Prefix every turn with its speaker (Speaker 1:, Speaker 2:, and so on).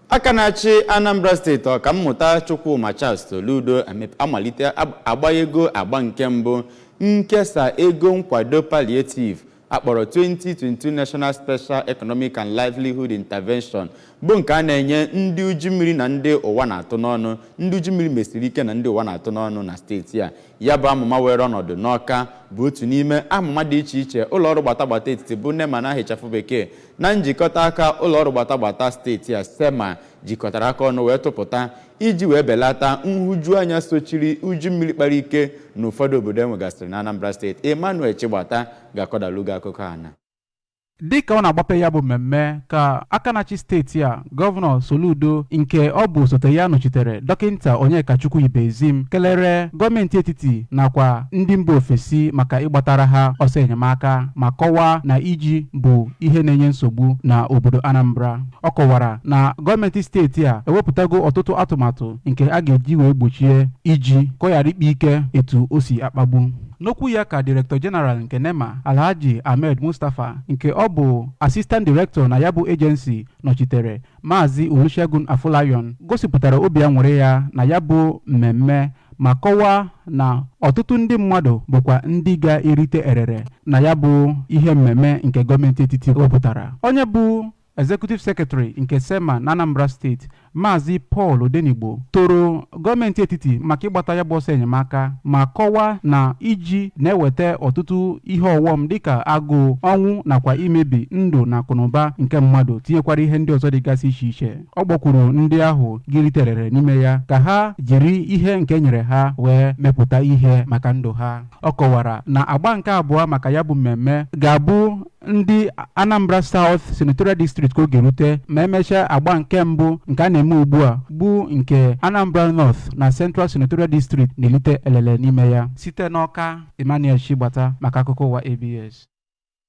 Speaker 1: Aka na-achị Anambra Steeti, Ọkammụta Chukwuma Charles Soludo, amalite agbanyego agba nke mbụ nkesa ego nkwado palliative akpọrọ 2022 National Special Economic and Livelihood Intervention, bụ nke a na-enye ndị uju mmiri na ndị ụwa na-atụ n'ọnụ, ndị uju mmiri mesiri ike na ndị ụwa na-atụ n'ọnụ na steeti a. Ya bụ amụma were ọnọdụ n'Ọka bụ otu n'ime amụma dị iche iche ụlọọrụ gbatagbata etiti bụ NEMA na ahịchafụ bekee na njikọta aka ụlọọrụ gbatagbata steeti a SEMA jikọtara aka ọnụ wee tụpụta iji wee belata nhụjuanya sochiri uju mmiri kpara ike n'ụfọdụ obodo enwegasịrị na Anambra Steeti. Emmanuel Chigbata ga-akọdalugo akụkọ a na
Speaker 2: Dịka ọ na-agbape ya bụ mmemme, ka aka na-achị steeti a, Gọvanọ Soludo, nke ọ bụ osote ya nọchitere, Dọkịnta Onyekachukwu Ibezim, kelere gọọmenti etiti nakwa ndị mba ofesi maka ịgbatara ha ọsọ enyemaka, ma kọwaa na iji bụ ihe na-enye nsogbu na obodo Anambra. Ọ kọwara na gọọmenti steeti a ewepụtago ọtụtụ atụmatụ nke a ga-eji wee gbochie iji ka ọ ghara ikpa ike etu o si akpagbu. N'okwu ya ka Director General nke NEMA, Alhaji Ahmed Mustapha, nke ọ bụ Assistant Director na ya bụ agency nọchitere, Maazị Olusegun Afolayan, gosipụtara obi aṅụrị ya na ya bụ mmemme, ma kọwaa na ọtụtụ ndị mmadụ bụkwa ndị ga-erite erere na ya bụ ihe mmemme nke gọọmenti etiti wepụtara. Onye bụ Executive Secretary nke SEMA na Anambra Steeti, Maazị Paul Odenigbo, toro gọọmenti etiti maka ịgbata ya bụ ọsọ enyemaka, ma kọwaa na iji na-eweta ọtụtụ ihe ọghọm dịka agụụ, ọnwụ nakwa imebi ndụ na akụnụba nke mmadụ, tinyekwara ihe ndị ọzọ dịgasị iche iche. Ọ kpọkwuru ndị ahụ ga-eriterere n'ime ya ka ha jiri ihe nke nyere ha wee mepụta ihe maka ndụ ha. Ọ kọwara na agba nke abụọ maka ya bụ mmemme ga-abụ ndị Anambra South Senatorial District ka ọ ga-erute, ma emechaa agba nke mbụ nke a na-eme ugbu a bụ nke Anambra North na Central Senatorial District na-elite elele n'ime ya. Site n'Ọka, Emmanuel Chigbata maka akụkọ ụwa ABS.